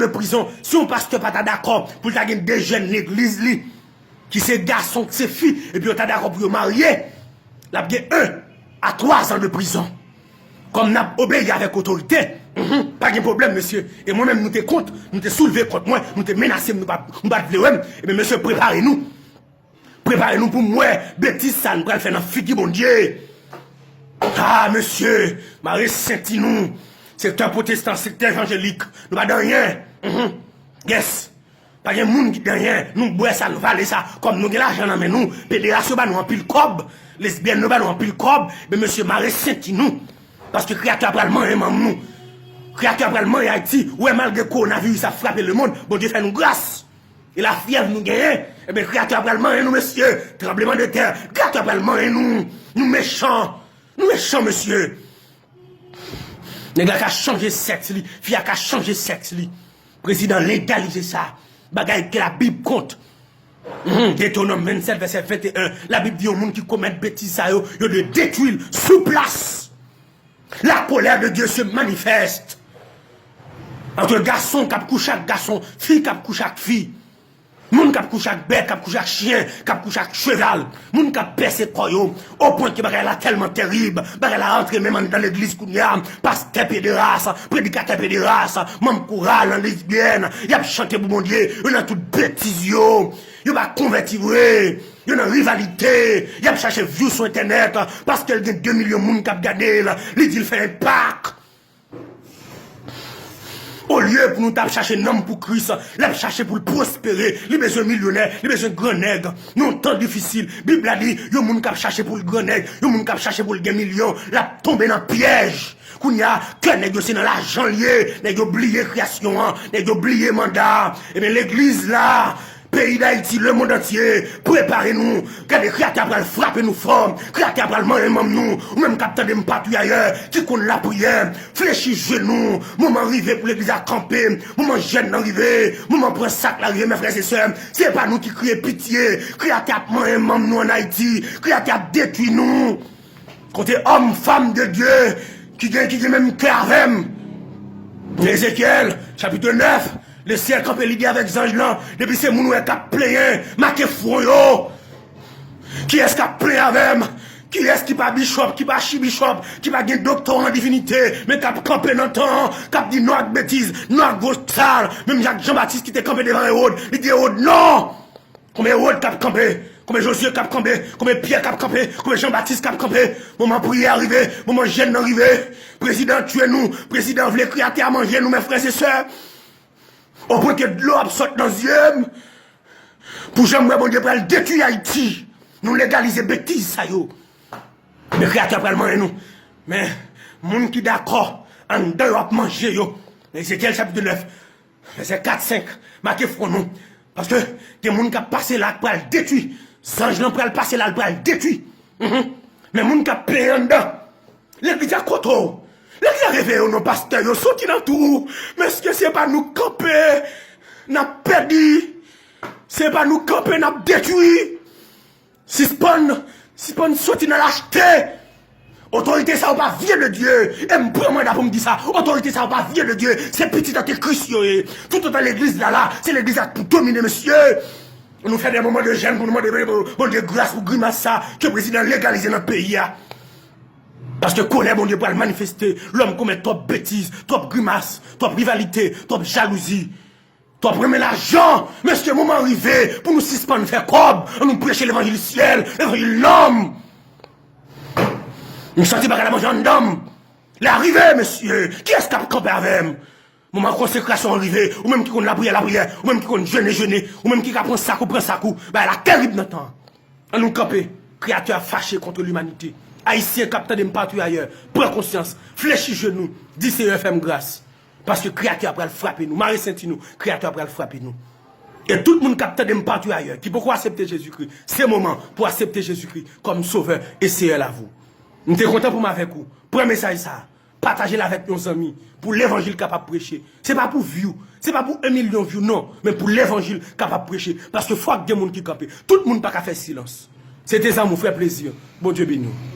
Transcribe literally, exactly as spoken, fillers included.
de prizon. Si yon pastè pa ta dakò pou l ta gen de jèn legliz li, ki se gason, ki se fi, epi yo ta dakò pou yo marye, l ap gen en a twa zan de prizon. Kòm n ap obeyi avèk otorite, mhm, pa gen pwoblèm, mesye. E mwen menm, nou te kont, nou te soulve kont mwen, nou te menase m, nou pa, nou pa t vle wè m. Ebyen, mesye, prepare nou. Prepare nou pou m wè betiz sa n pral fè nan figi Bondye. Ah, mesye, mare senti nou. Sektè pwotestan, sektè evanjelik, nou pa de anyen. Mhm. Yes. Pa gen moun ki de anyen. Nou bwè sa, nou vale sa. Kòm nou gen lajan nan men nou, pederas yo ba nou anpil kòb, lesbyèn yo ba nou anpil kòb, men mesye, mare senti nou. Paske Kreyatè a pral manyen manm nou. Kreyatè a pral manyen Ayiti. Ou wè, malgre kowonaviris ap frape lemonn, Bondye fè nou gras. E lafyèv nou genyen, ebyen, Kreyatè a pral manyen nou, mesye. Tranblemanntè, Kreyatè a pral manyen nou. Nou mechan. Nou mechan, mesye. Nèg la ka chanje sèks li, fi a ka chanje sèks li. Prezidan legalize sa. Bagay ke Labib kont. Mhm, Detewonòm vennsèt, vèsè venteyen. Labib di yon moun ki komèt betiz sa yo, yo dwe detwi l sou plas. La colère de Dieu se manifeste entre gason k ap kouche ak gason, fi k ap kouche ak fi. Moun k ap kouche ak bèt, k ap kouche ak chen, k ap kouche ak cheval. Moun k ap pèse kò yo, o pwen ke bagay la tèlman terib, bagay la rantre menm anndan legliz kounye a, pastè pederas, predikatè pederas, manm koral, lesbyèn, y ap chante pou Bondye, yo nan tout betiz yo, yo pa konvèti vre, yo nan rivalite, y ap chache view sou entènèt, paske l gen de milyon moun k ap gade l, li di l fè enpak. Olye pou nou t ap chache nanm pou Kris, l ap chache pou l pwospere, li bezwen milyonè, li bezwen gran nèg. Nan yon tan difisil, Bib la di, yon moun k ap chache pou l gran nèg, yon moun k ap chache pou l gen milyon, l ap tonbe nan pyèj. Kounye a, kè nèg yo se nan lajan l ye, nèg yo bliye kreyasyon an, nèg yo bliye manda a. Ebyen, legliz la, peyi Dayiti, lemonn antye, prepare nou. Gade, Kreyatè a pral frape nou fò. Kreyatè a pral manyen manm nou. Ou menm k ap tande m patouye ayè, ki konn lapriyè, flechi jenou. Moman rive pou legliz la kanpe. Moman jèn nan rive. Moman pran sak la rive, mes frères et sœurs. Se pa nou ki kriye pitye. Kreyatè ap manyen manm nou ann Ayiti. Kreyatè ap detwi nou. Kote òm, fanm de Dye ki gen, ki gen menm kè avè m. Ezekyèl, chapit nèf, Lesenyè kanpe, li di avèk zanj lan, depi se moun ou wè k ap plenyen, make fwon yo. Kiyès k ap plenyen avè m? Kiyès ki pa bichòp, ki pa achibichòp, ki pa gen doktora an divinite, men k ap kanpe nan tan an, k ap di non ak betiz, non ak gwo sal, menm jan ak Jan Batis ki te kanpe devan Ewòd, li di Ewòd non! Konbyen Ewòd k ap kanpe? Konbyen Jozye k ap kanpe? Konbyen Pyè k ap kanpe? Konbyen Jan Batis k ap kanpe? Moman priyè a rive, moman jèn nan rive. Prezidan tye nou, prezidan vle Kreyatè a manje nou, mes frères et sœurs. O pwen ke dlo ap sot nan zye m. Pou jan m wè Bondye pral detwi Ayiti. Nou legalize betiz sa yo. Men Kreyatè a pral manyen nou. Men moun ki dakò, anndan yo ap manje yo. Ezekyèl chapit nèf. Vèsè kat, senk, make fwon nou. Paske gen moun k ap pase la k pral detwi. Zanj lan pral pase la, l pral detwi. Mhm. Men moun k ap plenyen anndan. Legliz a kote w? Legliz a reveye w non, pastè yo soti nan twou. Men èske se pa nou k kanpe n ap pèdi? Se pa nou k kanpe n ap detwi? Sispann, sispann soti nan lachte. Otorite sa yo pa vye de Dye. E m pran manda pou m di sa. Otorite sa yo pa vye de Dye. Se pitit antikris yo ye. Toutotan legliz la la, se legliz la k pou domine, mesye. Nou fè de moman de jèn pou nou mande Bondye gras pou grimas sa ke prezidan legalize nan peyi a. Paske kolè Bondye pral manifeste. Lòm komèt twòp betiz, twòp grimas, twòp rivalite, twòp jalouzi. Twòp renmen lajan. Mesye, moman rive pou nou sispann fè kòb. Ann nou preche levanjil syèl, levanjil nanm. M santi bagay la manje anndan m. Lè a rive, mesye. Kiyès k ap kanpe avè m? Moman konsekrasyon an rive. Ou menm ki konn lapriyè, lapriyè. Ou menm ki konn jene, jene. Ou menm ki ka pran sak ou, pran sak ou. Bagay la terib nan tan an. Ann nou kanpe. Kreyatè a fache kont limanite. Ayisyen k ap tande m patou ayè, pran konsyans. Flechi jenou. Di Seyè fè m gras. Paske Kreyatè a pral frape nou. Mare senti nou. Kreyatè a pral frape nou. E tout moun k ap tande m patou ayè, ki poko aksepte Jezikri, se moman pou aksepte Jezikri kòm Sovè e Seyè lavi w. M te kontan pou m avèk ou. Pran mesaj sa a. Pataje l avèk yon zanmi. Pou levanjil kapab preche. Se pa pou view. Se pa pou en milyon view, non. Men pou levanjil kapab preche. Paske fòk gen moun ki kanpe. Tout moun pa ka fè silans. Se te zanmi w, frè Plezi. Bondye beni w.